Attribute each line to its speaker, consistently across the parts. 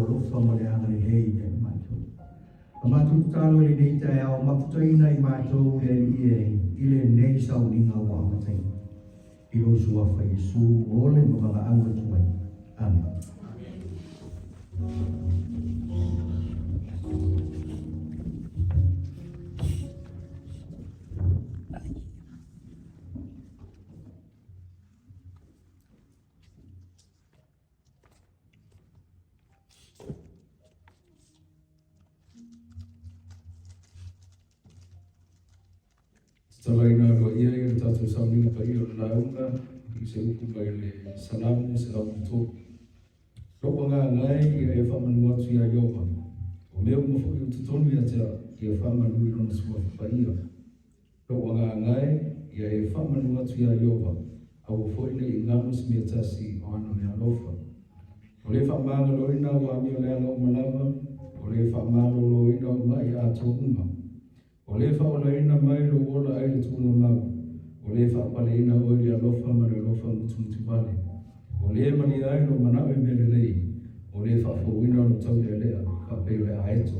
Speaker 1: alofa ma le agalelei ia i matou. A matou tatalo i lenei taeao, mafutaina i matou le Alii e i lenei sauniga ua amataina. I lou Suafa Iesu o le ma valaau atu ai. Amene.
Speaker 2: Tatalaina aloaia ai le tatou sauniga paia o le lauga i se upu mai le Salamo 103. Lou agaga e ia e faamanu atu iā Ieova, o mea uma foi o totonu ia te au, ia faamanu i Lona Suafa Paia. Lou agaga e ia e faamanu atu iā Ieova, aua foi ne i galo se mea tasi o ana meaalofa. O le faamagaloina o amio leaga uma lava, o le faamaloloina o maʻi atoa uma. O le faaolaina mai lou ola ai le tuuga mau, o le faapaleina oe i le alofa ma le alofa mutumutuvale. O le malia ai lou manao i mea lelei, o le faafouina lou taulealea faapei o le aeto.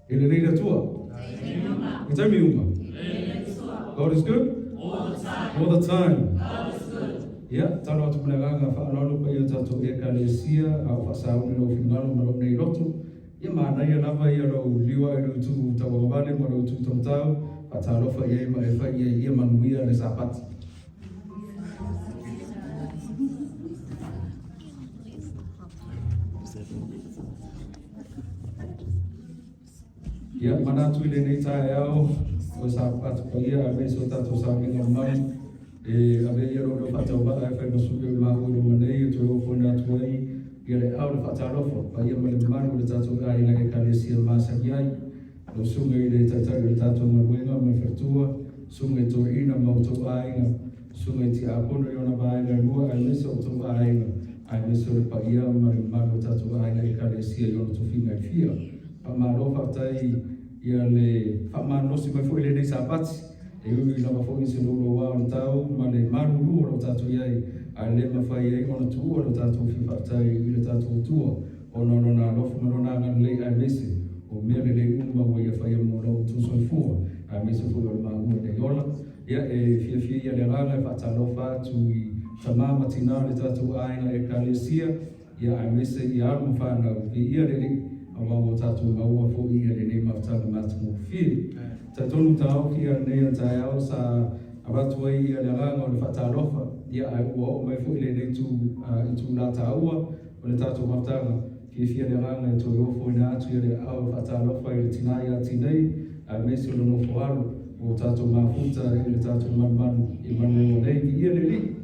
Speaker 2: E lelei le Atua. I taimi uma. God is good all the time. Ia, talo atu ma le agaga faaaloalo paia o tatou Ekalesia, a o faasauni lou finagalo ma lou nei loto. Ia manaia lava ia lou liu ae lou itu tauagavale ma lou itu taumatau, faatalofa i ai ma e fai i ai ia manuia le Sapati. Ia, manatu i lenei taeao o Sapati paia aemaise o tatou sauniga mamalu, e ave ia lou leo faatauvaa e fai ma sui o le maua i luma nei e toe ofoina atu ai ia le ao le faatalofa paia ma le mamalu o le tatou aiga Ekalesia masani ai. Lau susuga i le Taitai o le tatou galuega ma le faletua, susuga i toeaina ma outou aiga, susuga i tiakono i ona vaega e lua aemaise o outou aiga, aemaise o le paia ma le mamalu o tatou aiga Ekalesia i ona tofiga e fia. Faamalo faafetai ia le faamalolosi mai foi i lenei Sapati, e ui lava foi i se louloua o le tau ma le malulu o lo o tatou i ai, ae le mafai ai ona tuua lo tatou fia faafetai i le tatou Atua ona o Lona alofa ma Lona agalelei aemaise o mea lelei uma ua Ia faia mo lou outou soifua aemaise foi o le maua nei ola. Ia, e fiafia ia le agaga e faatalofa atu i tama ma tina o le tatou aiga Ekalesia, ia aemaise i alo ma fanau, viia le Alii, aua ua tatou maua foi ia lenei mafutaga matagofie. Talitonu taofi ia lenei taeao sa avatu ai ia le agaga o le faatalofa, ia ae ua oo mai foi lenei itu itulā taua o le tatou mafutaga. Fiafia le agaga e toe ofoina atu ia le aao e faatalofa i le tina ia Tinei, aemaise o le nofo alo ua tatou mafuta i le tatou malumalu i Manueoa nei. Viia le Alii!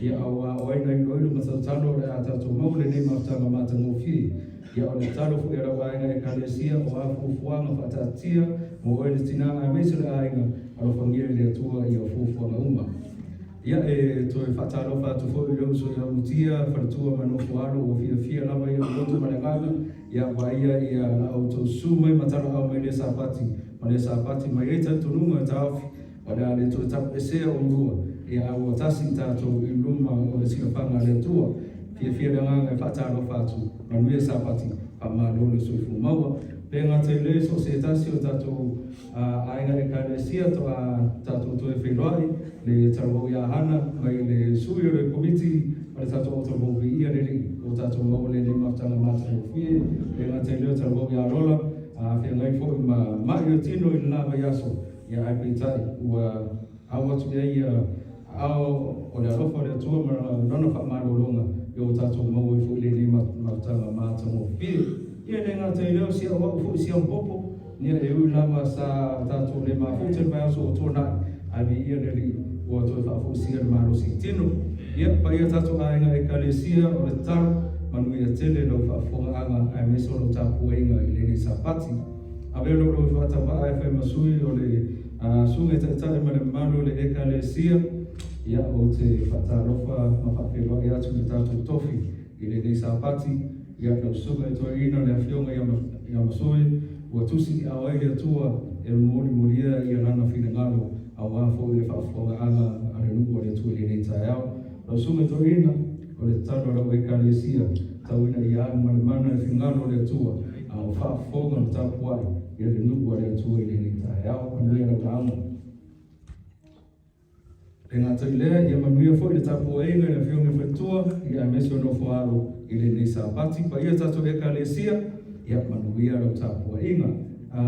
Speaker 2: Ia aua o ai na iloilo ma tatalo o le a tatou maua lenei mafutaga matagofie. Ia o le tatalo foi a lau aiga Ekalesia o a fuafuaga faataatitia mo oe le tina aemaise o le aiga, alofagia e le Atua ia fuafuaga uma. Ia e toe faatalofa atu foi i le uso ia Mutia, faletua ma nofo alo ua fiafia lava ia loto ma le agaga, ia vaaia ia la outou susu mai ma talaau mai lea Sapati ma lea Sapati mai ai talitonuga e taofi o le a le toe tapuesea oulua, ia a ua tasi tatou i luma o le silafaga a le Atua. Fiafia le agaga e faatalofa atu, manuia Sapati, faamalo le soifua maua. Pe gata i le so o se tasi o tatou aiga Ekalesia toa tatou toe feiloai le talavou ia Hana mai le sui o le komiti o le tatou talavou viia le Alii o tatou maua lenei mafutaga matagofie. Pe gata i lea talavou ia Lola, feagai foi ma ma'i o tino i lena vaiaso, ia ae peitai ua au atu i ai ia aao o le alofa o le Atua ma Lona faamalologa ia ua tatou maua ai foi lenei mafutaga matagofie. Ia le gata i lea o si au au foi si au popo, ia e ui lava sa tatou le mafuta i le vaiaso ua tuanai, ae viia le Alii ua toe faafoisia le malosi i tino. Ia, paia tatou aiga Ekalesia o le tatalo, manuia tele lau faafofogaaga aemaise o lau tapuaiga i lenei Sapati. Avea lou lou faatauaa e fai ma sui o le susuga i taitai ma le mamalu o le Ekalesia. Ia, ou te faatalofa ma faafeiloai atu i le tatou tofi i lenei Sapati. Ia, lau susuga i toeaina le Afioga ia Masoe, ua tusi i ao ai le Atua e molimolia ia Lana finagalo aua foi le faafofogaaga a le nuu a le Atua i lenei taeao. Lau susuga i toeaina, O le tatalo a lau Ekalesia, tau ina ia alu ma le mana i le finagalo o le Atua, a o faafofoga ma tapuai ia le nuu a le Atua i lenei taeao. Manuia lau lauga. E le gata i lea, ia manuia foi le tapuaiga i le Afioga i Faletua, ia aemaise o nofo a alo i lenei Sapati. Paia o tatou Ekalesia, ia manuia lau tapuaiga.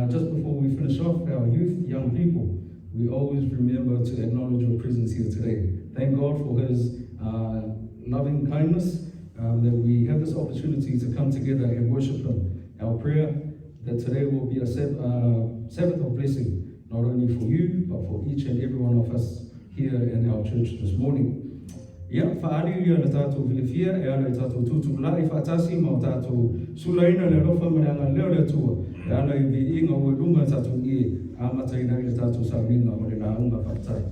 Speaker 2: Just before we finish off, our youth, young people, we always remember to acknowledge your presence here today. Thank God for His loving kindness that we have this opportunity to come together and worship Him. Our prayer that today will be a Sabbath of blessing, not only for you, but for each and every one of us here in our church this morning. Ia, faaali ia le tatou fiafia e ala i tatou tutulai faatasi ma o tatou sulaina le alofa ma le agalelei o le Atua e ala i viiga ua i luga i tatou ie amataina ai le tatou sauniga o le lauga faafetai.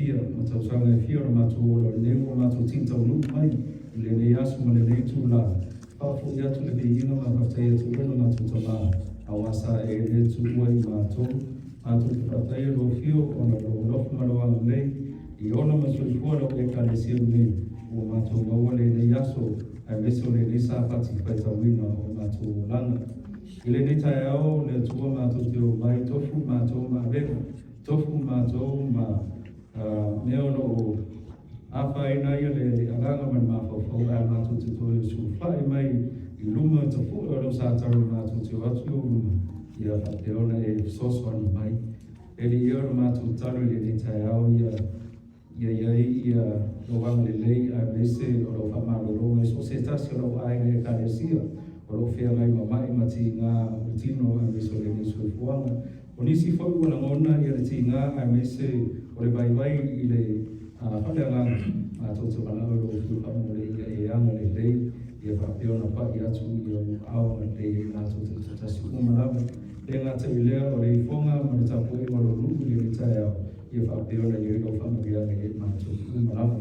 Speaker 2: fia ma tausaga e fia o le matou ola, o lenei ua matou tii taunuu mai i lenei aso ma lenei itulā. Faafoi atu le viiga ma faafetai atu i oe lo matou Tamā, auā sa e le tuua i matou. Matou te faafetaia lou afio ona o lou alofa ma lou agalelei i ola ma soifua lau Ekalesia lenei ua matou maua lenei aso aemaise o lenei Sapati faitauina o le matou olaga. I lenei taeao, le Atua matou te omai tofu matou ma avega, tofu matou ma mea o lo o afaina ai le agaga ma le mafaufau, ae matou te toe sulufai mai i luma tafue o lau satalo matou te o atu i ou luma, ia faapea ona e fesoasoani mai. E alii e, o le matou tatalo i lenei taeao ia i ai ia lou agalelei aemaise o lau faamalologa i so o se tasi o lau aiga Ekalesia o lo o feagai ma ma'i ma tiga o le tino aemaise o lenei soifuaga. O nisi foi ua lagona ia le tiga aemaise o le vaivai i le faaleagaga, matou te valaau i lou afio faamolemole ia e agalelei, ia faapea ona pai atu i ou aao agalelei ai matou taitoatasi uma lava. E le gata i lea, o le ifoga ma le tapuaiga o lou nuu i lenei taeao, ia faapea ona i ai lau faamanuiaga i ai matou uma lava.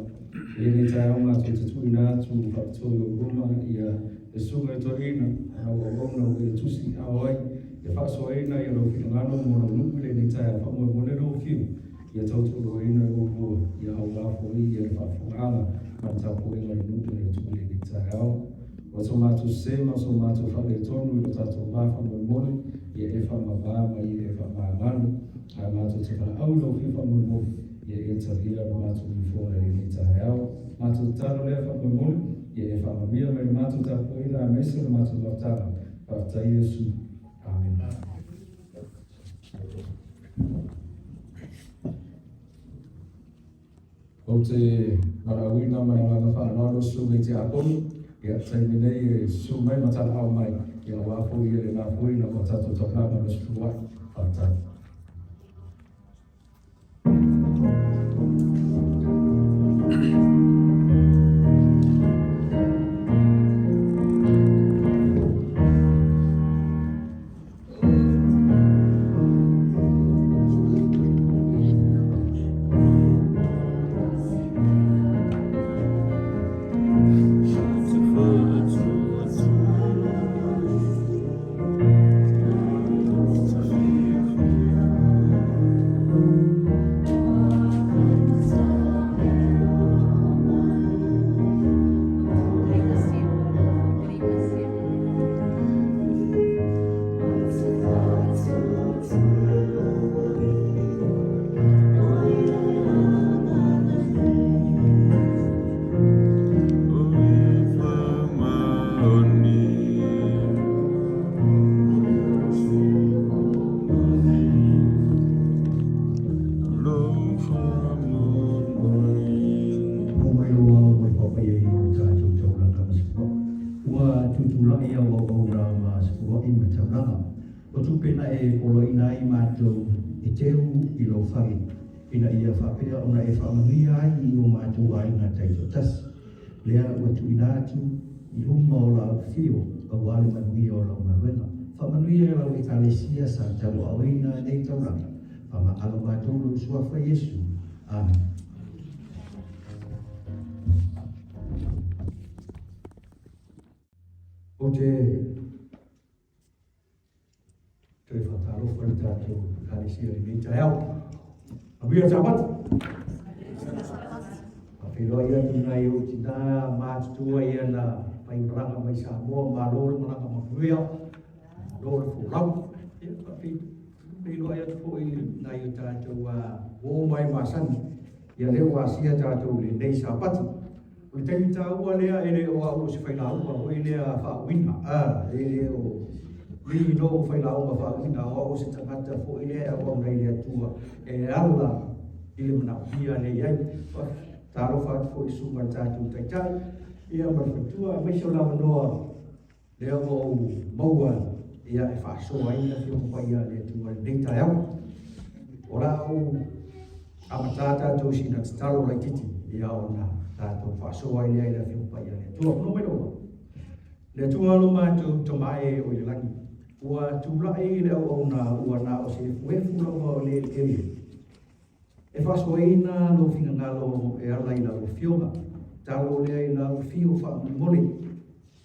Speaker 2: I lenei taeao matou te tuuina atu faapitoa i ou luma ia le susuga i toeaina, lau auauna ua e tusi ao ai, e faasoaina ia lou finagalo mo lau nuu i lenei taeao. Faamolemole lou afio ia tautualuaina e oulua, ia auā foi ia le faafofogaaga ma le tapuaiga a le nuu ma le atunuu i lenei taeao. O so matou sese ma so matou faaletonu i lo tatou va faamolemole, ia e faamavā ma ia e faamagalo, ae matou te valaau i lau afio faamolemole, ia e talia lo matou ifoga i lenei taeao. Matou tatalo lea faamolemole, ia e faamanuia mai le matou tapuaiga aemaise o le matou mafutaga. Faafetai Iesu. Amene. Ou te valaauina ma le agaga faaaloalo susuga i tiakono, ia taimi nei e susu mai ma talaau mai, ia aua foi ia le lafoina o tatou taulaga o le Aso Faraile. Faafetai.
Speaker 1: Mo mai loa o mai papaia i o tatou taulaga ma sefua. Ua tutulai au auauna ma sefua'i ma taulaga. O tupe na e poloaiina ai matou e teu i lou fale, ina ia faapea ona e faamanuia ai i o matou aiga taitoatasi. Lea ua tuuina atu i luma o lau afio aua le manuia o lau galuega. Faamanuia e lau Ekalesia sa tauaaoina nei taulaga. Faamagalo matou lou Suafa Iesu. Amene. Ou te toe faatalofa i le tatou Ekalesia i lenei taeao. Manuia le Sapati. Faafeiloai atu i nai ou tina matutua ia na fai malaga mai Samoa, malo le malaga manuia, malo le folau. Ia faafeiloai atu foi i nai o tatou uo mai masani, ia lea ua asia tatou i lenei Sapati. O le taimi taua lea e le o au o se failauga foi lea faauiga, e le o ni no failauga faauiga, o au o se tagata foi lea e auauna i le Atua e ala i le manaomia lea i ai. Talofa atu foi i susuga i le tatou taitai, ia ma le faletua, aemaise o le avanoa lea ua ou maua ia e faasoa ai le Afioga Paia a le Atua i lenei taeao. O le a ou amatā tatou sina tatalo laitiiti ia ona tatou faasoa ai lea i le Afioga Paia a le Atua. Fono mai lou Le Atua lo matou Tama e o i le lagi, ua tulai le auauna ua na o se efuefu lava o le eleele. E faasoaina lou finagalo e ala i lau Afioga. Tatalo lea i lau Afio faamolemole,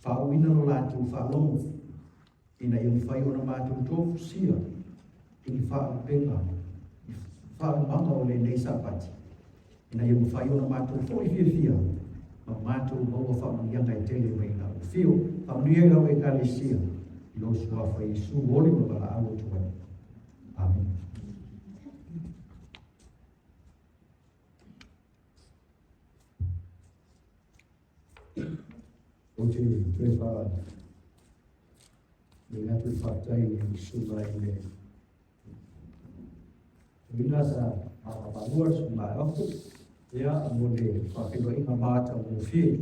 Speaker 1: faauuina lo latou faalogo, ina ia mafai ona matou tofusia i ni faalupega, i faalumaga o lenei Sapati, ina ia mafai ona matou foi fiafia ma matou maua faamanuiaga e tele mai lau Afio. Faamanuia i lau Ekalesia, i lou Suafa Iesu oli ma valaau atu ai. Amene.
Speaker 2: Ou te toe faa le atu le faafetai i le susuga i le Toeaina sa faapalua le susuga ia Ofu, ia mo le faafeiloaiga matagofie.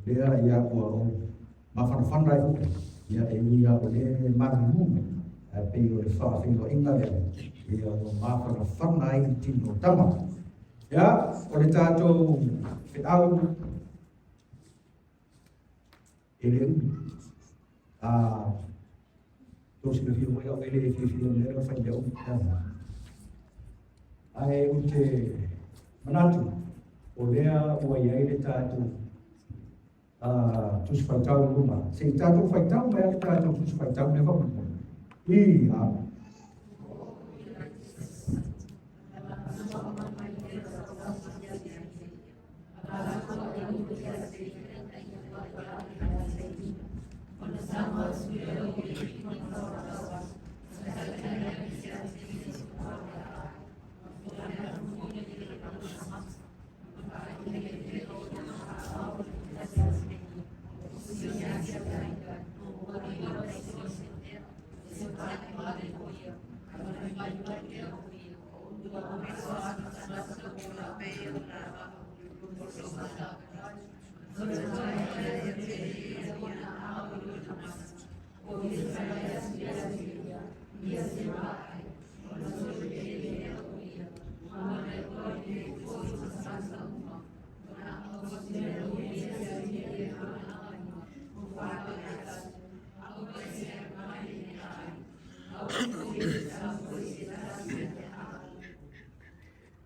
Speaker 2: Lea ia ua ou mafanafana ai foi, ia e ui lava o lea e maliliu mai, ae pei o le faafeiloaiga lea, ia ua mafanafana ai le tino o tama. Ia, o le tatou feau e le umi. A tou silafia foi au e le fiafia o mea lea fai mea umi. Ae ou te manatu, o lea ua i ai le tatou tusi faitau i luma. Se i tatou faitau mai le tatou tusi faitau lea faamolemole. I a.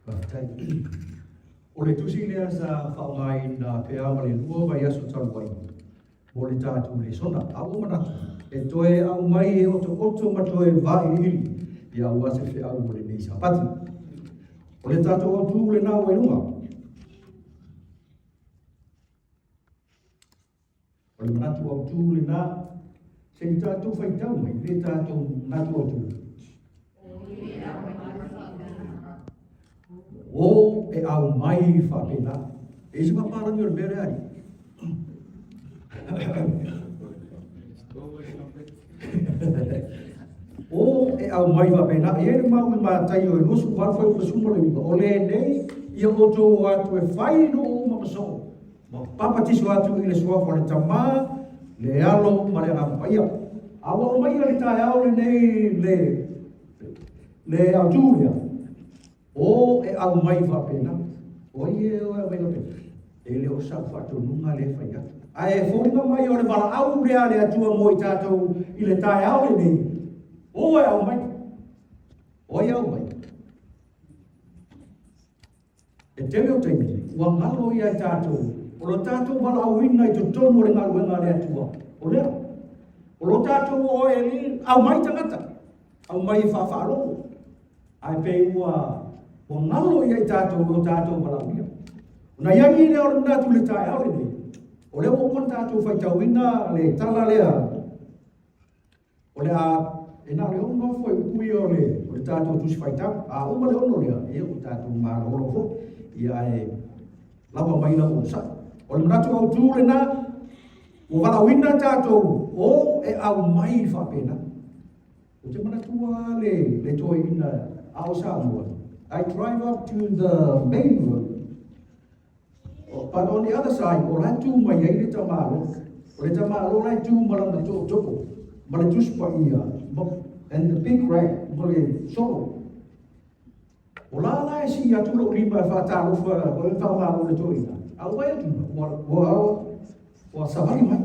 Speaker 2: Faafetai. O le tusi lea sa faaaogaina pe a ma le 2 vaiaso talu ai mo le tatou lesona. A ua manatu e toe aumai e otooto ma toe vailiili ia aua se feau mo lenei Sapati. O le tatou autū lena ua i luga. O le manatu autū lena, se i tatou faitau mai le tatou manatu autū. O e au mai faapena. E isi papalagi o le mea lea ali. O e au mai faapena. E i ai le mau i Mataio e 28 fuaiupu 19. O lenei ia outou o atu e fai nuu uma ma soo. Ma papatiso atu i le suafa o le Tama, le Alo ma le Agaga Paia. A ua aumaia le taeao lenei le, le autū lea, o e aumai faapena. O ai e o e aumai faapena? E le o sau faatonuga lea e fai atu. Ae foliga mai o le valaau lea a le Atua mo i tatou i le taeao lenei, o e aumai. O ai e aumai? E tele o taimi, ua galo ia i tatou, o lo tatou valaauina i totonu o le galuega a le Atua, o lea. O lo tatou o e aumai tagata, aumai e faafaalogo, ae pei ua, ua galo ia i tatou lo tatou valaauina. Ona i ai lea o le manatu i le taeao lenei, o lea ua uma ona tatou faitauina le tala lea O le a, e na o le 6 fuaiupu ia o le, o le tatou tusi faitau. A uma le 6 lea, ia ua tatou malolo foi. Ia ae lava mai lau onosai. O le manatu autū lena, ua valaauina tatou o e aumai faapena. Ou te manatua le, le toeaina a o Samoa. I drive up to the main road. But on the other side, o la e tū mai ai le tamālo. O le tamālo la e tū ma lana tootoo, ma le Tusi Paia, and the big rag, ma le solo. O la la e sii atu lou lima e faatalofa, o le faamalo i le toeaina. A ou vaai atu, ua, ua, ua savali mai.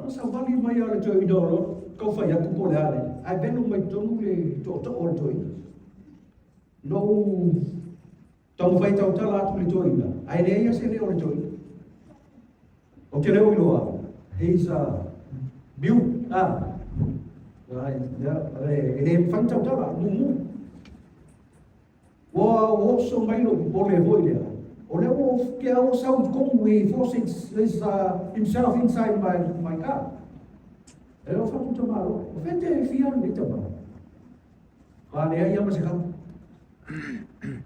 Speaker 2: Savali mai a le toeaina o loa.
Speaker 1: tau fai atu po o le a le, ae velo mai totonu le tootoo o le toeaina. Na ou taumafai e tautala atu i le toeaina, ae leai lava se leo o le toeaina. Ou te le o iloa, he's a mute, ah. E le mafai ona tautala, mumu. Ua oso mai lou popole foi lea, o lea ua ke au sau i totonu, he forced his, himself inside my car. E o fatu tamalo, o fete e fia nei tamalo. A leai ia ma se kapa.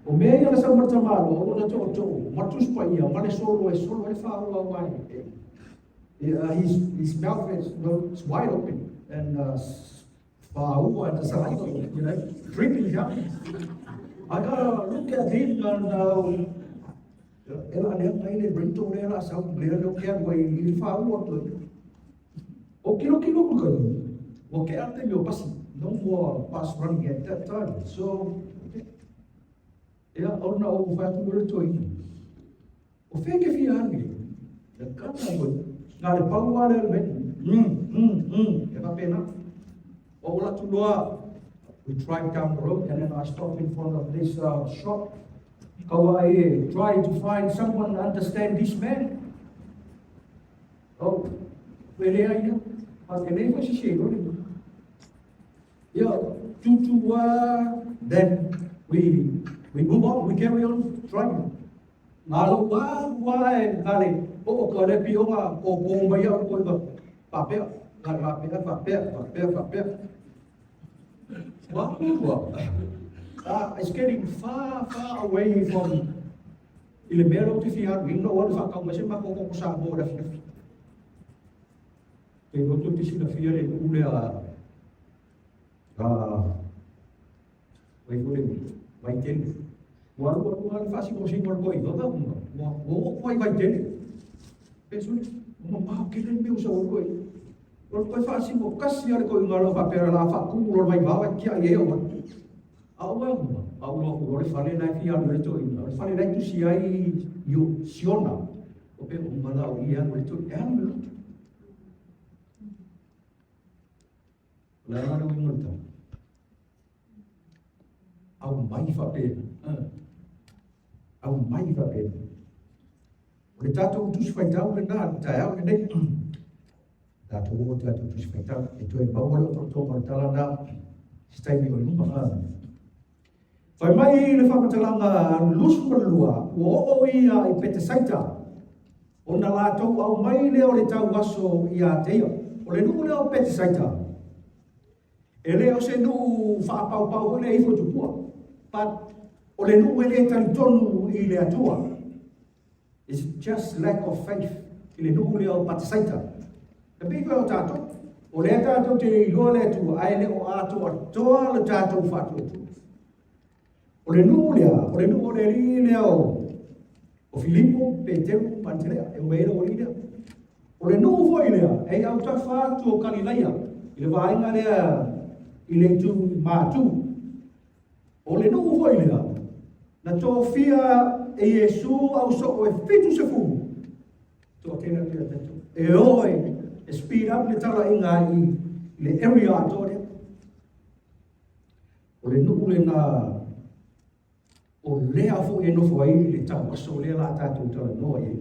Speaker 1: O mea ia na sau ma le tamalo, o lona tootoo, ma Tusi Paia, ma le solo e solo ai le faaauau ai. His mouth is, no, it's wide open and faaua and the saliva, dripping down. I gotta look at him and e la lea mai le brento lea la sau lea leo ke alu ai i le faaua atu ai. O kilo kilo ku kai. Ua ke ate mi o pasi. No more bus running at that time. So, okay. Ia, ona o whai atu le toeaina. O whea ke fia alu i? Ia kata koe. Nā le pau a le me. E whapena. O ola tu loa. We drive down the road and then I stop in front of this shop. Kaua ai e try to find someone to understand this man. Oh, e lea ia. A e lei foi se se le. Ia, tu then we move on, we carry on driving. Ngā lau wā wā e ngā le o o ka le pionga o ko mai au ko i papea, ngā papea, papea, papea, papea. Wā wā. It's getting far, far away from i le mea leo te fia alu, ina o alu whakau mai se mako ko sa mo le fiafi. Te roto te silafia le nuu lea wai fo le Vaitele. Ua alu alu alu faasingosingo le koe vava uma. Ua ua o ai Vaitele. Pe sui, o mamao kele le mea o sa o koe. O le koe faasingo kasi a le koe ngalo faapea la faakumu lo le vaivao e kia i e o atu. A o uma, a ua o le fale la e fia alu le toeaina. O le fale la e tusi ai i o Siona. O pe o mala o i alu le toeaina. E alu le lotu. O le ala le uiga o le tala. Au mai faapena. Au mai faapena. O le tatou Tusi Faitau lena, le taeao lenei. Tatou o tatou Tusi Faitau. E toe maua le otootoga o le tala na. Se taimi o i luma. Fai mai le faamatalaga 22, ua oo ia i Petesaita, ona latou aumai lea o le tauaso ia te ia. O le nuu lea o Petesaita, e le o se nuu faapaupau foi lea ifo i tupua, but o le nuu e le talitonu i le Atua. It's just lack of faith i le nuu lea o Petesaita. E pei foi o tatou, o lea tatou te iloa le Atua, ae le o atoatoa le tatou faatuatua. O le nuu lea, o le nuu o le alii lea o Filipo, Peteru, ma Antelea, e umai ai le aualii lea. O le nuu foi lea, e i autafa atu o Kalilaia, i le vaega lea i le itu Matu. O le nuu foi lea, na tofia e Iesu au soo e 70, toatele atu ia tatou, e o e speed up le talaiga i le area atoa lea. O le nuu lena o lea foi e nofo ai le tauaso lea la tatou talanoa i ai.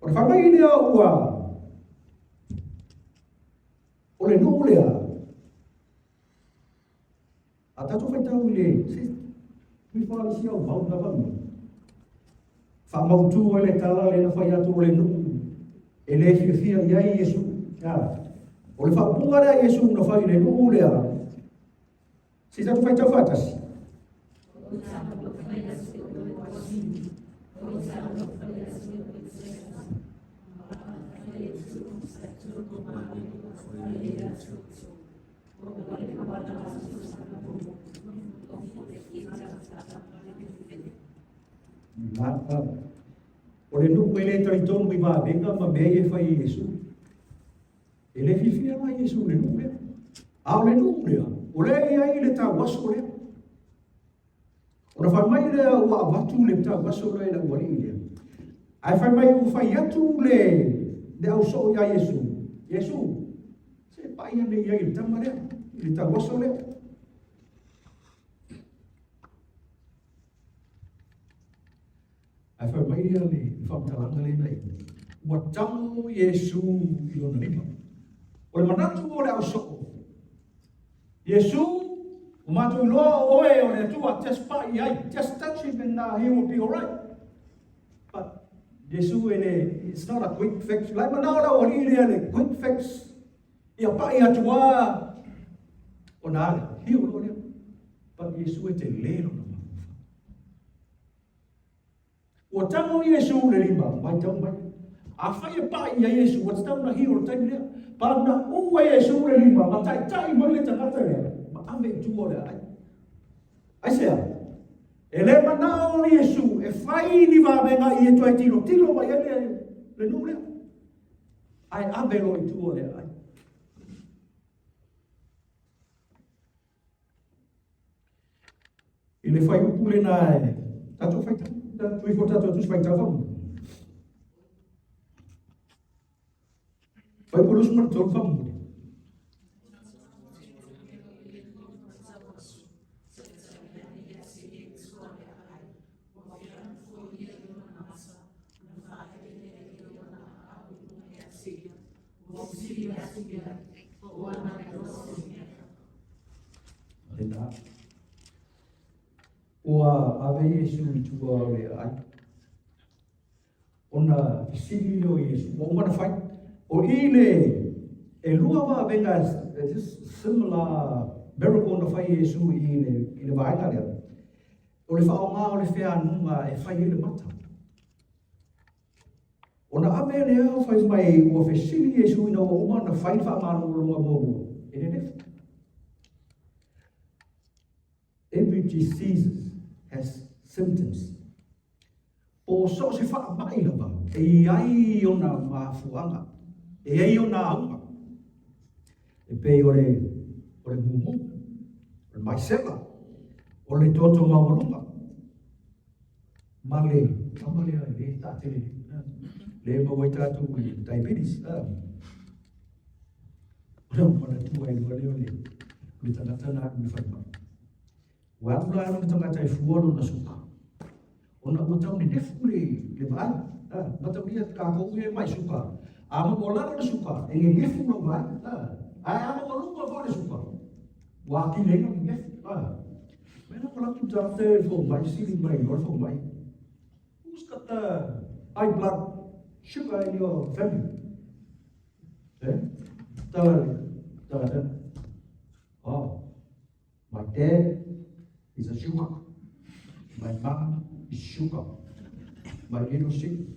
Speaker 1: O le fai mai lea ua o le nuu lea a tatou faitau i le se tui whaalisi au mau na vami. Whaamautu ai le tala le na fai atu o le nuu e le fiafia i ai Iesu. O le faaupuga lea Iesu na fai i le nuu lea. Se tatou faitau faatasi. O le nuu e le talitonu i vavega ma mea ia e fai e Iesu. E le fiafia la Iesu i le nuu lea. A o le nuu lea, o lea e i ai le tauaso lea. Ona fai mai lea ua avatu le tauaso lea i le aualii lea. Ae fai mai ua fai atu le ausoo ia Iesu. Iesu, se pai ane i ai i le tama lea, i le tauaso lea. Ae fai mai ia le faamatalaga lea na i, ua tago Iesu i lona lima. O le manatu o le ausoo, Iesu, ua matou iloa o oe o le Atua, just pai i ai, just touch him and he will be alright. But Iesu e le, it's not a quick fix. Lai manao le aualii lea le quick fix. Ia pai atu a, ona ale, hiu loa lea. But Iesu e tele lona mafaufau. Ua tago Iesu le lima, matau mai. Afai e pai ia Iesu, ua tatau ona hiu o le taimi lea. Pa na ua Iesu le lima, ma taitai mai le tagata lea, ma ave i tua o le aai. Aisea? E le manao o Iesu e fai ni vavega i e toe tilotilo mai ai le, le nuu lea. Ae ave loa i tua o le aai. I le fuaiupu lena e tatou faitau, tatou ifo tatou tusi faitau faamolemole. Fuaiupu 23 faamolemole. Lena. Ua ave Iesu i tua o le aai. Ona fesili lea o Iesu, ua uma ona fai. O i le e lua vavega this similar miracle na fai Iesu i le, i le vaega lea. O le faaaoga o le feanuga e fai ai le mata. Ona ave lea o fai mai ua fesili Iesu ina ua uma ona fai le faamalologa muamua, e nenefu. Every disease has symptoms. Po o so o se faamai lava, e i ai ona mafuaaga, e i ai ona auga. E pei o le, o le mumu, o le maisela, o le toto maualuga. Ma le tama lea e le taatele, le maua ai tatou i le diabetes. O le manatua ai loa lea o le, o le tagata na alu i le falemai. Ua alu la le tagata e fua lona suka. Ona ua tau nenefu le, le vaai. Mataulia kākou e mai suka. A maualalo le suka, e nenefu lau vaai. Ae a maualuga foi le suka, ua atili ai ona nenefu. Mea na atu tagata e fomai, sili mai loa le fomai. Who's got the high blood sugar in your family? Eh? Tala, tala, oh, my dad is a sugar. My mom is sugar. My little, si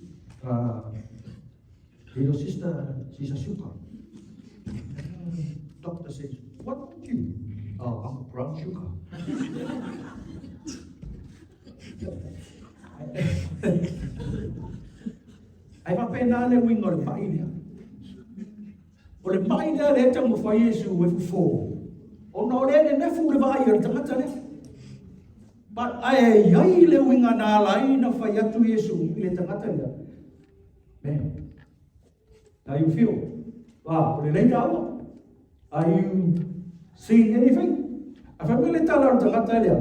Speaker 1: little sister, she's a sugar. Doctor says, what about you? Oh, I'm a brown sugar. Ae faapena le uiga o le mai lea. O le mai lea lea e taumafai Iesu e fofo, ona o lea e nenefu le vaai a le tagata lea. But ae i ai le uiga na ala ai na fai atu Iesu i le tagata lea. Man, how you feel? Ah, o lelei tāua? Are you seeing anything? A fai mai le tala o le tagata lea.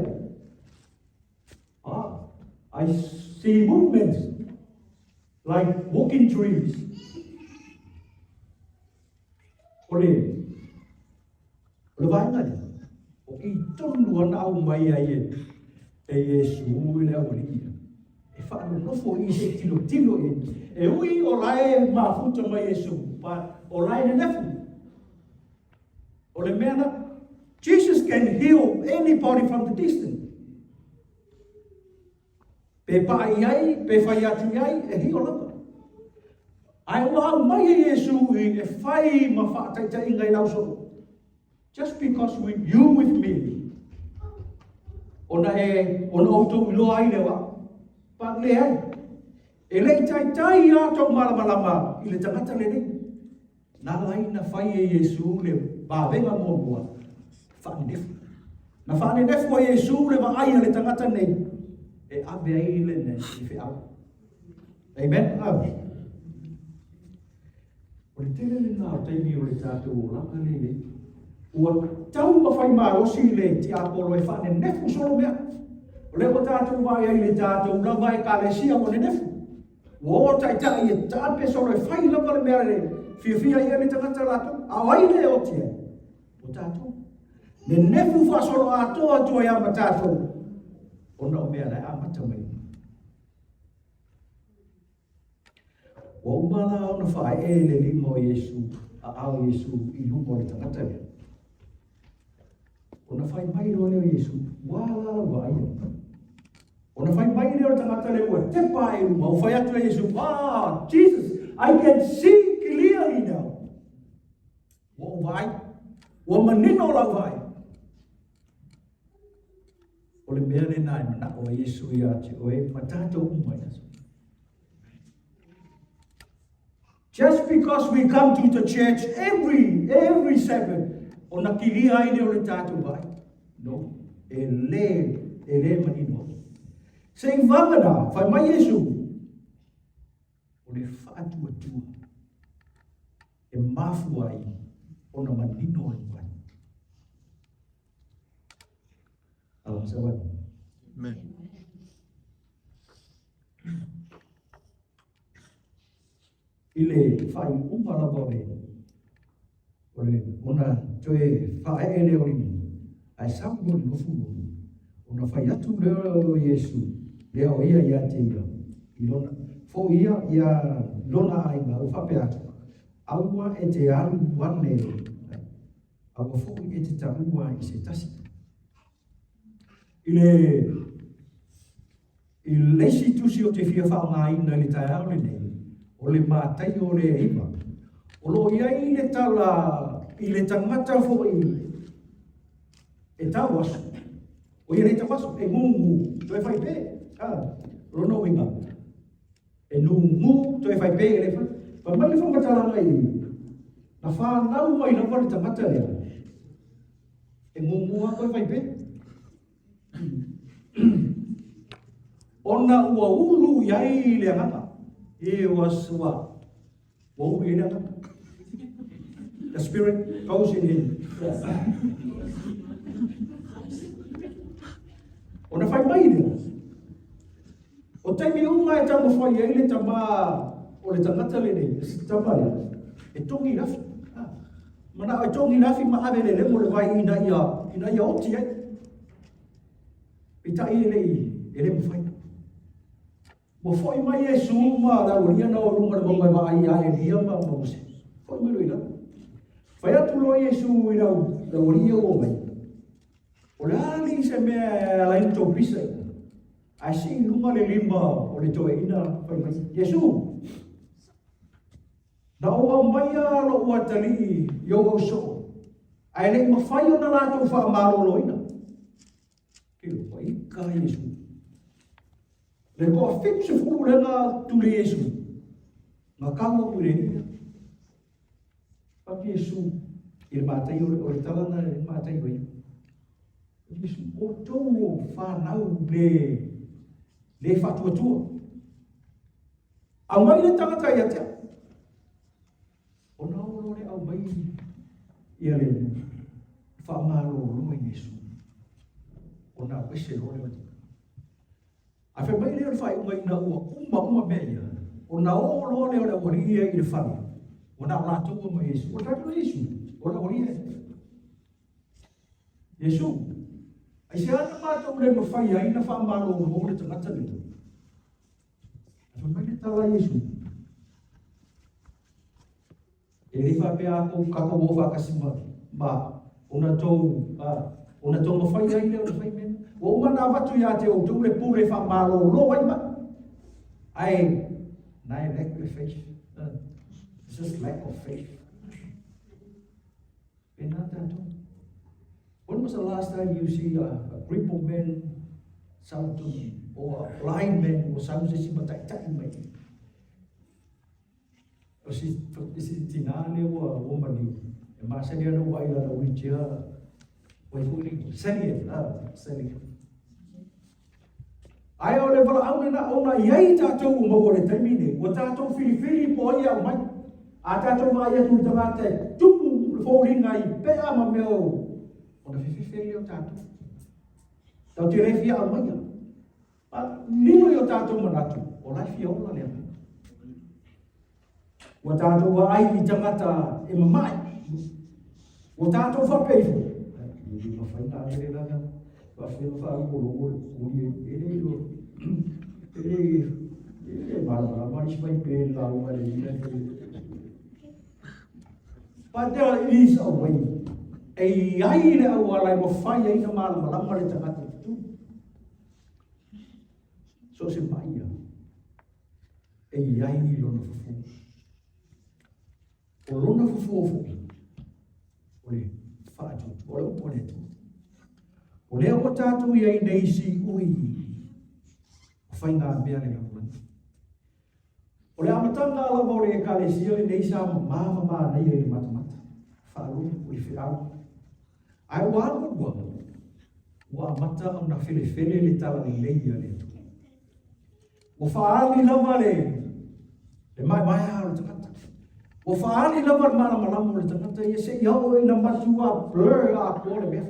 Speaker 1: Ah, I see movements like walking trees. O le, o le vaega lea, o i tonu ana au mai ai e, e Iesu i le aualii ia. E whaanonofo i se tilo tilo i. E ui o lae mafuta mai Iesu, but o lae nenefu. O le mea na, Jesus can heal anybody from the distance. Pe paa i ai, pe fai atu i ai, e hio lava. Ae ua au mai e Iesu i e fai ma whaataitaiga i lau soo. Just because we, you with me, ona e, ona outou iloa ai le wa, pa le ai. E le i taitai a tou malamalama i le tagata lenei. Na ala ai na fai e Iesu le vavega muamua, faanenefu. Na faanenefu ai Iesu le vaai a le tagata nei e ave ai le le feau. Amen. Amen. O O le tele lena o taimi o le tatou olaga lenei, ua taumafai malosi le tiapolo e faanenefu solo mea. O lea ua tatou vaai ai i le tatou lava ekalesia ua nenefu. Ua o taitai e taape solo e fai lava le mea e fiafia i ai le tagata latou. A o ai lea e oti ai? O tatou. Nenefu faasoloatoa atu ai lava ma tatou, ona o mea la e amata mai. Ua uma la ona faaee le lima o Iesu, aao o Iesu i luma o le tagata lea. Ona fai mai loa lea o Iesu, ua a la lau vaai atu? Ona fai mai lea o le tagata lea ua tepa ae i luma, ua fai atu e Iesu, Ah, Jesus, I can see clearly now. Ua ou vaai, ua manino lau vaai. O le mea lena e manao ai Iesu ia te oe ma tatou uma i aso. Just because we come to the church every Sabbath, ona kilia ai lea o le tatou vaai. No, e le, e le manino. Se i vagana, fai mai Iesu, o le faatuatua e mafua ai ona manino le vaai. Alam sa wani. Amen. I le faaiuga lava o le o le ona toe faaee lea o le ae sau loa le nofu loa ona fai atu lea o Iesu lea o ia ia te ia i lona foi ia ia lona aiga ua faapea atu aua e te alu ane Aua foi e te taua i se tasi. I le i le isi tusi o te fia faaaogaina i le taeao lenei, o le Mataio o le 9. O lo o i ai le tala i le tagata foi e tau aso. O ia le tau aso, e gugu, toe fai pe. Ah, lona uiga, E nūnū toe fai pē le fai. Fai mai le whakamatalaga i na whānau mai lava le tangata lea. E ngūngū a koe fai pē. Ona ua ulu i ai le agaga. He was ua, ua ulu i ai le agaga. The spirit goes in him. Ona fai mai lea. O taimi uma e taumafai ai le tama o le tagata lenei, le si tama lea, e togi lafi. Ah, manao e togi lafi ma ave le lemo le vai ina ia, ina ia oti ai. Peitai e le, e le mafai. Ua foi mai Iesu ma le aualia na o luga le mauga e vaai ia Elia ma Mose. Foi mai loa i lalo. Fai atu loa Iesu i lau, le aualia ua mai. O le a alii se mea e ala ai ona tou pisa i ae sii i luga le lima o le toeaina fai mai, Iesu, na ou aumaia lou atalii i ou ausoo, ae le i mafai ona latou faamaloloina. Ke ua ika Iesu. Le toa 70 lea na tuli Iesu, na kau aku i le alii. Paki Iesu i le Mataio, o le tala na i le Mataio ia. Iesu, outou o whanau le, le whaatuatua. Aumai le tagata ia te au. Ona o loa le aumai ia le whaamalolo i Iesu. Ona au ese loa le Ae fai mai lea o le faaiuga ina ua uma uma mea ia, ona oo loa lea o le aualii ia i le fale, ua na o latou ua ma Iesu. Ua tatou Iesu, o le aualii ia. Iesu, aisea na matou le mafai ai na faamalolo le tagata lenei? Ae fai mai le tala a Iesu, E le faapea a kou kakou o faatasi ma, ma ona tou, a, ona tou mafai ai lea ona fai mea. Ua uma ona avatu ia te outou le pule e faamalolo ai mai. Ae, na e lack le faith. It's just lack of faith. Pēnā tātou. When was the last time you see a crippled man sau to, or a blind man ua sau se isi mata'ita'i mai? O si, si tinā lea ua, ua maliu, e masani ana ua ai lana wheelchair, ua foi le sali e, ah, sali. Ae o le valaau lena ona i ai tatou ua maua le taimi nei, ua tatou filifili po ai au mai. A tatou vaai atu i le tagata e tupu le foliga i pea ma mea o ona fefefe lea o tatou. Tatou te le fia aumaia. Lilo i o tatou manatu, o la e fia ola le agaga. Ua tatou vaai i tagata e mamae. Ua tatou faapea ifo, e le mafai na ale le lana faafea faalogologo le kuli e le e le e le malamalama le isi fai pe le lauga le ina But there is a way. E i ai le auala e mafai ai na malamalama le tagata i totonu. So se mai ia. E i ai lona fofo. O lona fofo foi, o le faatuatua, o le upu a le Atua. O lea ua tatou i ai nei siui o faigamea le lalolagi. O le amataga lava o le Ekalesia lenei sa mamā ma manaia i le matamata, faalogo i le feau. Ae ua alu alu lava, ua amata ona felefele le talalelei a le Atua. Ua faaali lava le le maemaea o le tagata. Ua faaali lava le malamalama o le tagata ia seia oo ina matua blur atoa le mea.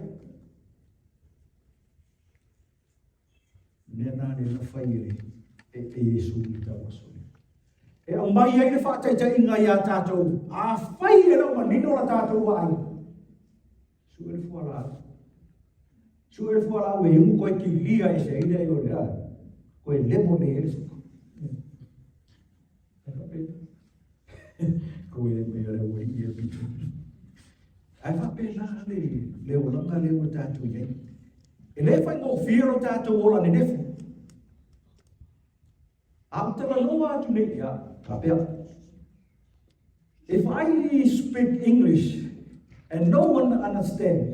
Speaker 1: Mea na le na fai e le e, e Iesu i tau aso. E aumai ai le faataitaiga iā tatou, afai e le o manino la tatou vaai, Sue le fualaau. Sue le fualaau e emu koe kilia e se ai le o le a. Koe lemo nei e le suka. Ai faapena. Koe me le ua i e pitu. Ai faapena le le olaga le ua tatou i ai. E le faigofie lo tatou ola nenefu. A ou talanoa atu nei, ia, faapea. If I speak English and no one understand,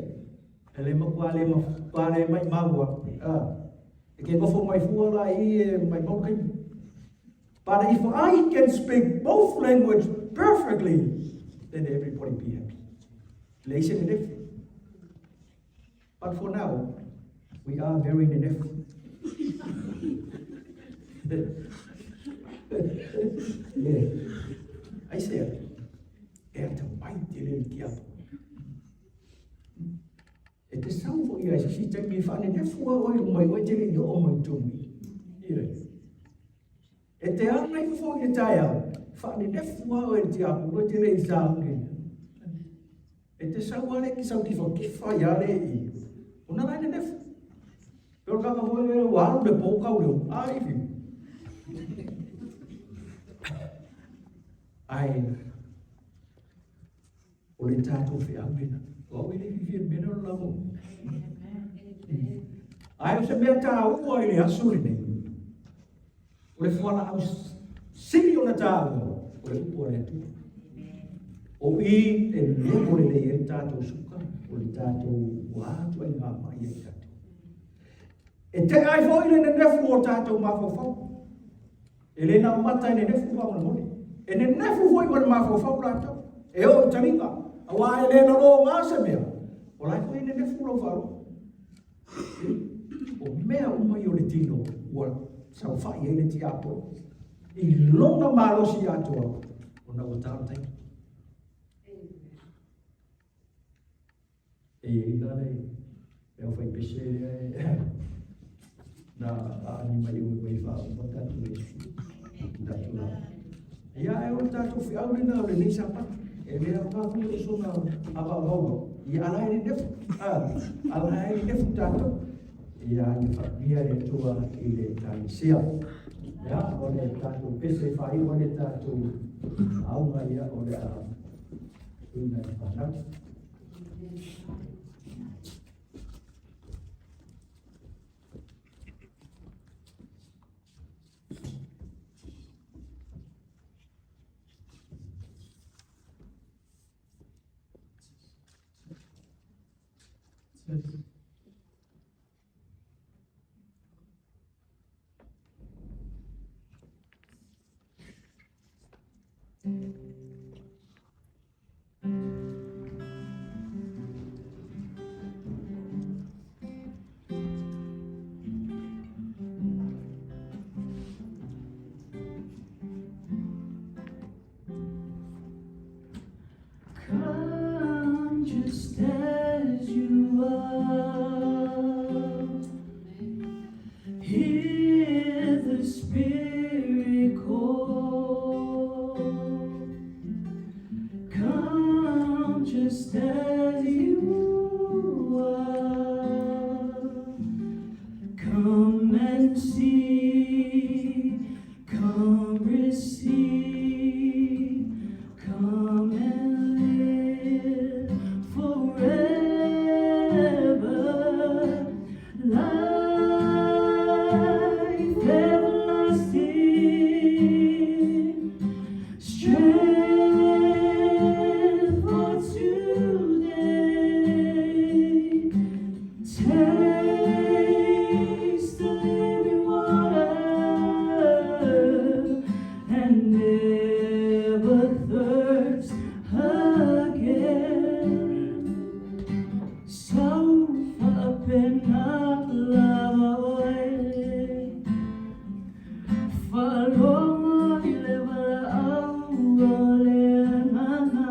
Speaker 1: e le matua le matua le mai maua, e ke nofo mai fua la i e mai mau kaimi. But if I can speak both language perfectly, then everybody be happy. Leai se nenefu. But for now, we are very nenefu. Yeah. Aisea, e atamai tele le tiapo. E te sau foi ia se si taimi e whanenefu au ai mai oe te le i oo mai tonu i. Yeah. E te anga i fo i le taeao, whanenefu au e le tiapo, oe te le i sāngi. E te sau ale ki sau kifa kifa ia le i. Ona lai nenefu. Pe o kaka foi le ua alu le pōkau leo. Ai fi. Ai, o le tātou feau lena. O au e le fifia le mea lena o le lamo. Ai o se mea tāua i le aso lenei. O le fualaau sili ona tāua, o le upu a le Atua. O i e loko lelei ai le tātou suka, o le tātou ua atu ai ngā mai ai tātou. E te ai foi le nenefu o tātou mafaufau. E le nao mata e nenefu faamolemole. E nenefu foi ma le mafaufau latou. E oo i taliga, auā e le na loga se mea, o la e foi e nenefu lau faalogo. O mea uma ia o le tino ua saofai ai le tiakono i lona malosi atoa ona ua ta le taimi. E i ai la le le aufaipese lea e na aani mai ue mai faauma tatou e tatou la. Ia e o le tatou feau lena o lenei Sapati. E le aoga foi lou soga avaavaua. Ia ala e nenefu. Ala e nenefu tatou. Ia ia faamanuia le Atua i le Ekalesia. Ia o le tatou pese e faaiu ai le tatou auga ia o le a tuuina i le fanau.
Speaker 3: and see. Come receive, come and live forever. Life everlasting, strength for today. Taste the living water and never thirst again. Sau faapena lava oe, Faalogo i le valaau a le Agaga.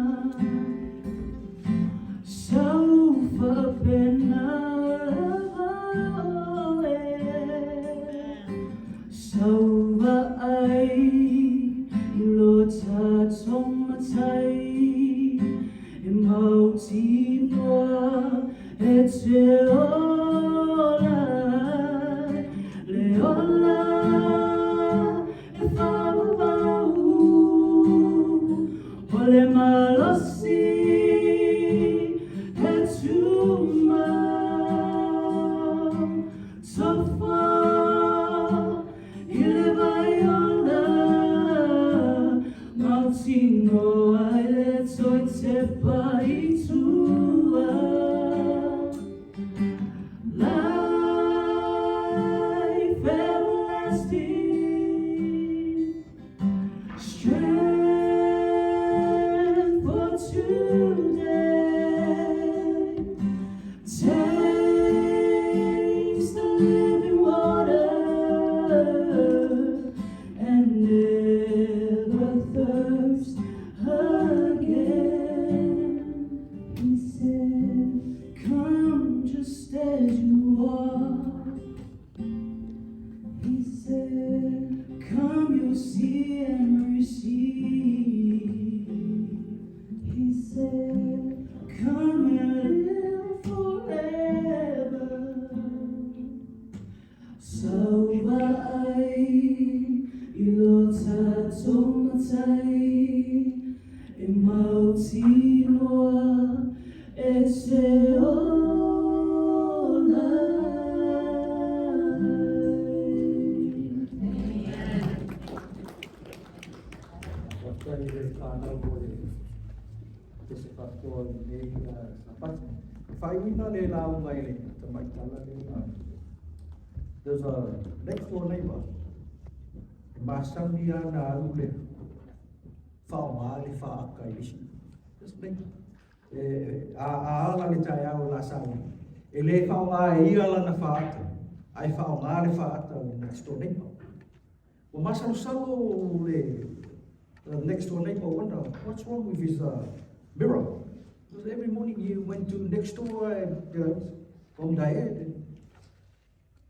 Speaker 3: Sau faapena lava oe, Sau vaai i lo tatou Matai, E mautinoa e te ola, Le ola e faavavau, O le malosi e tumau, Tofa i le vai ola, Mautinoa e le toe tepa i tua. Life everlasting, strength for today. Taste the living water and never thirst again. He said, come just as you are. He said, come, you'll see and receive. He said, come and live forever. Sau vaai i lo tatou Matai, E mautinoa e te ola.
Speaker 2: Faafetai i le fanau mo le pese faapitoa o lenei Sapati. E faaiuina le lauga i le tamaitala lea. There's a next door neighbor. E masani lava ona alu le faaaoga le faata i le isi. This neighbor. E, a, a ala le taeao o le a sauni, e le faaaoga e ia lana faata, ae faaaoga le faata o le next door neighbor. Ua masalosalo le next door neighbor wonder what's wrong with his mirror. Because every morning he went to next door and from Diane.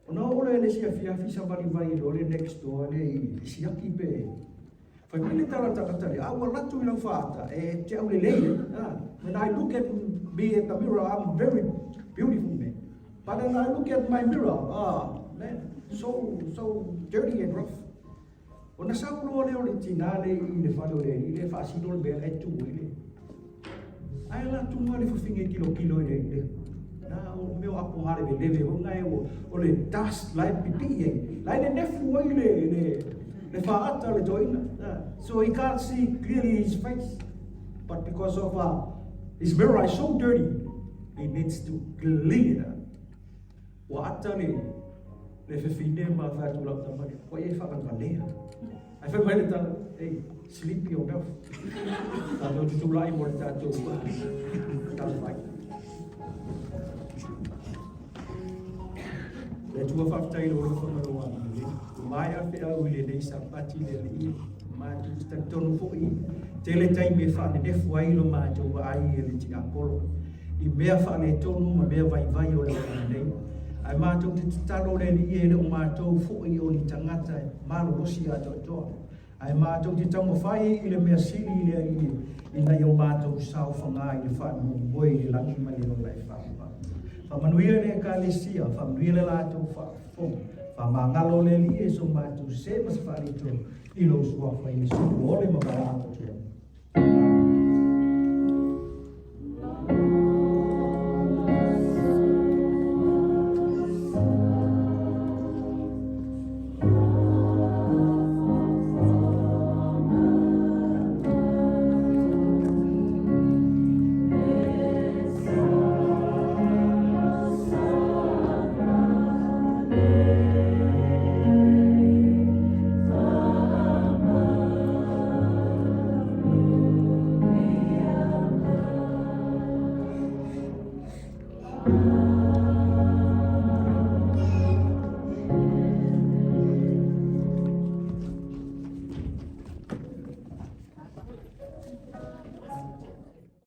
Speaker 2: Ona oo lea i le isi afiafi savali vai loa le next door lea i siaki pe fai mai le tala tagata lea, a ua alu atu i lau faata e te aulelei ai. Ah, when I look at me at the mirror, I'm very beautiful man. But when I look at my mirror, ah, man, so, so dirty and rough. Ona sau loa lea o le tinā lea i le fale o le alii lea e faasino le mea la e tu ai le. Ae la tunga le fafine e tilotilo i le, le na o mea o apo haleveleve foi na e o le dust la e pipii ai. La e nenefu ai le, le, le faata o le toeaina. So he can't see clearly his face. But because of his mirror is so dirty, he needs to clean it up. Ua ata le le fefine ma fai atu lau tama lea, koe e whakalea. Ai fai mai le tala, hey, sleep your mouth. Tātou tutulai mo le tātou tala whai. Le Atua faafetai i lou alofa ma lou agalelei. Ua maea feau i lenei Sapati le Alii, matou te talitonu foi, tele taimi e faanenefu ai lo matou vaai e le tiapolo i mea faaletonu ma mea vaivai o le olaga nei. Ae matou te tatalo le Alii e le o matou foi o ni tagata e malolosi atoatoa, ae matou te taumafai i le mea sili i le Alii ina ia o matou saofaga i le faamoemoe i le lagi ma le ola e faavavau. Faamanuia le Ekalesia, faamanuia le latou faafofoga.
Speaker 1: Faamagalo le Alii e so matou sese ma se faaletonu i lou suafa Iesu ua ole ma valaau atu ai.